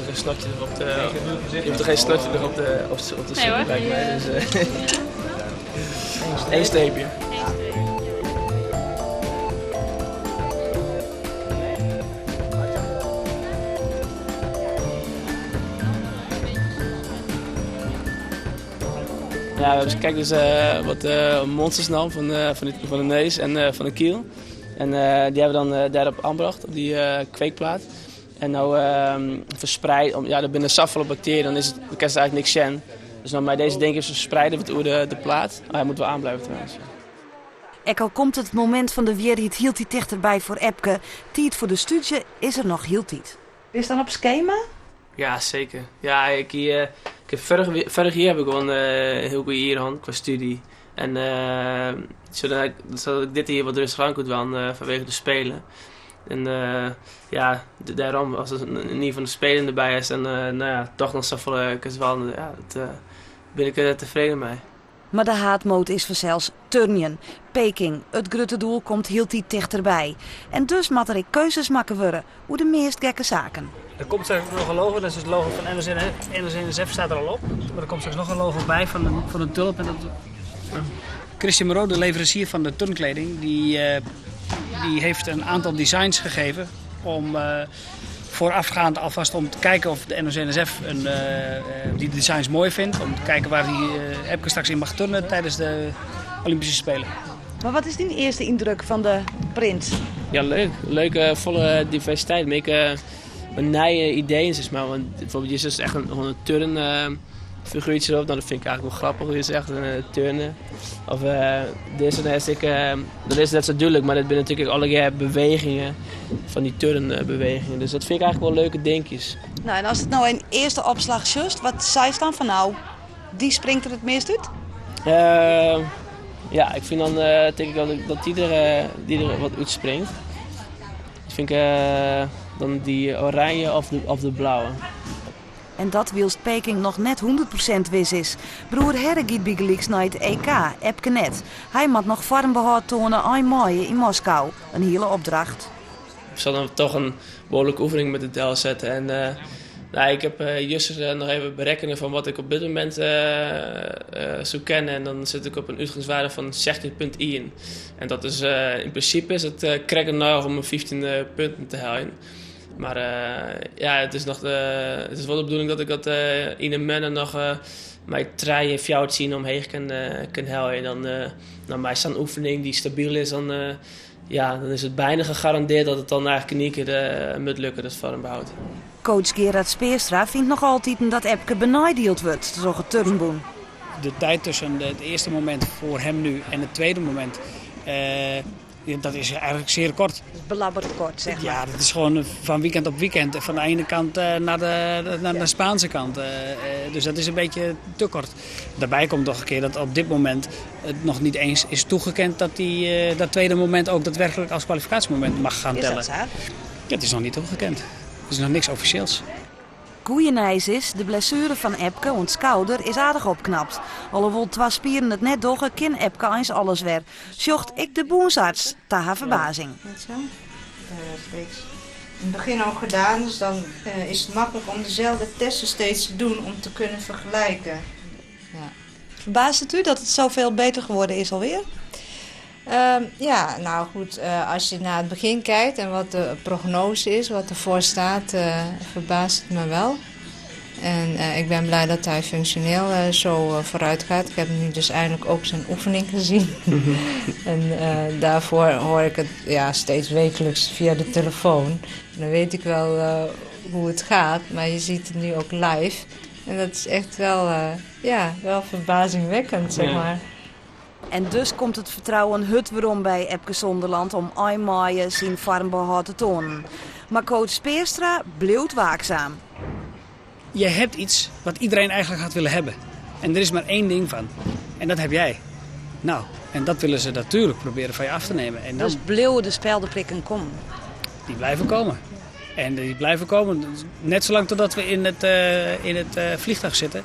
toch geen snotje erop te, je hoeft toch geen snotje erop te, op, op te zetten, lijkt mij. Dus, Eén streepje. Ja, we kijk dus wat monsters nam van de neus en van de kiel. En die hebben we dan daarop aangebracht, op die kweekplaat. En nou verspreid, om, ja, er binnen zoveel bacteriën, dan is het, dan kan het eigenlijk niks zijn. Dus nou bij deze denk ik verspreiden we het over de plaat. Oh, hij moet wel aanblijven trouwens. Ek al komt it momint fan de wierheid hieltyd tichterby foar Epke, tiid foar de stúdzje is der noch hieltyd. Bist dan op skema? Ja, zeker. Ja, ik, ik heb vorig jaar heb ik wel een heel goed jaar gehad qua studie. En zodat ik dit jaar wat rustig aan kon doen vanwege de Spelen. En ja, daarom, als er een van de Spelen erbij is en nou ja, toch nog zoveel uh, ja, dat ben ik er tevreden mee. Mar de haadmoot is fansels turnjen. Peking, it grutte doel komt hieltyd tichterby. En dus moat der ek keuzes makke wurde oer de meast gekke saken. Der komt straks noch in logo, dat is it logo fan NOC-NSF stiet der al op. Mar der komt straks noch in logo by fan de tulp. En dat... Christian Moreau, de leverancier van de turnkleding, die heeft een aantal designs gegeven om voorafgaand alvast om te kijken of de NOC-NSF die designs mooi vindt. Om te kijken waar die Epke straks in mag turnen tijdens de Olympische Spelen. Mar wat is dyn earste yndruk fan de print? Ja, leuk. Leuke, volle diversiteit. Maar ik, een nieuwe ideeën, zeg maar. Want bijvoorbeeld, je is echt gewoon een turn figuurtje erop. Nou, dat vind ik eigenlijk wel grappig. Je is echt een turnen. Of dit is ik, dat is net zo duidelijk, maar dat zijn natuurlijk alle bewegingen van die turnbewegingen. Dus dat vind ik eigenlijk wel leuke dingetjes. Nou, en as it no yn earste opslach sjochst, wat seist dan fan no, dy springt der it meast út? Ja, ik vind dan denk ik dat, dat die er wat uitspringt. Dat vind ik dan die oranje of de blauwe. En dat wylst Peking noch net 100% wis is. Broer Herre giet bygelyks nei it EK, Epke net. Hy moat noch foarmbehâld toane ein maaie yn Moskou. In hiele opdracht. Ik zal dan toch een behoorlijke oefening met de tel zetten. En nou, ik heb juist nog even berekenen van wat ik op dit moment zou kennen. En dan zit ik op een uitgangswaarde van 16,1. En dat is in principe is het krekt nog om een 15 punten te halen. Maar ja, het is nog de, het is wel de bedoeling dat ik dat in een maand nog mijn 3 en 4 omheen kan halen. En dan nou, mijn zo'n oefening die stabiel is, ja, dan is het bijna gegarandeerd dat het dan eigenlijk niet keer moet lukken, dat vormbehoud. Coach Gerard Speerstra fynt noch altyd dat Epke beneidield wurdt troch it turnbûn. De tijd tussen het eerste moment voor hem nu en het tweede moment, ja, dat is eigenlijk zeer kort. Het is belabberd kort, zeg maar. Ja, dat is gewoon van weekend op weekend. Van de ene kant naar de Spaanse kant. Dus dat is een beetje te kort. Daarbij komt nog een keer dat op dit moment het nog niet eens is toegekend dat dat tweede moment ook daadwerkelijk als kwalificatiemoment mag gaan Is dat tellen. zo? Ja, het is nog niet toegekend. Er is nog niks officieels. Goeie nijs is, de blessuure fan Epke oan 't skouder is aardich opknapt. Alhoewol't twa spieren it net dogge, kin Epke eins alles wer. Sjocht ek de bûnsarts, ta har ferbazing. Net zo. Steeds in het begin al gedaan, dus dan is het makkelijk om dezelfde testen steeds te doen om te kunnen vergelijken. Ja. Verbaast het u dat het zoveel beter geworden is alweer? Ja, nou goed, als je naar het begin kijkt en wat de prognose is, wat ervoor staat, verbaast het me wel. En ik ben blij dat hij functioneel zo vooruit gaat. Ik heb nu dus eindelijk ook zijn oefening gezien. En daarvoor hoor ik het, ja, steeds wekelijks via de telefoon. En dan weet ik wel hoe het gaat, maar je ziet het nu ook live. En dat is echt ja, wel verbazingwekkend, zeg maar. En dus komt it fertrouwen hurd werom by Epke Zonderland om ein maaie syn foarmbehâld te toanen. Mar coach Speerstra bliuwt waaksaam. Je hebt iets wat iedereen eigenlijk had willen hebben. En er is maar één ding van. En dat heb jij. Nou, en dat willen ze natuurlijk proberen van je af te nemen. En dan Dus bliuwe de speldeprikken komen? Die blijven komen. En die blijven komen net zolang totdat we in het vliegtuig zitten.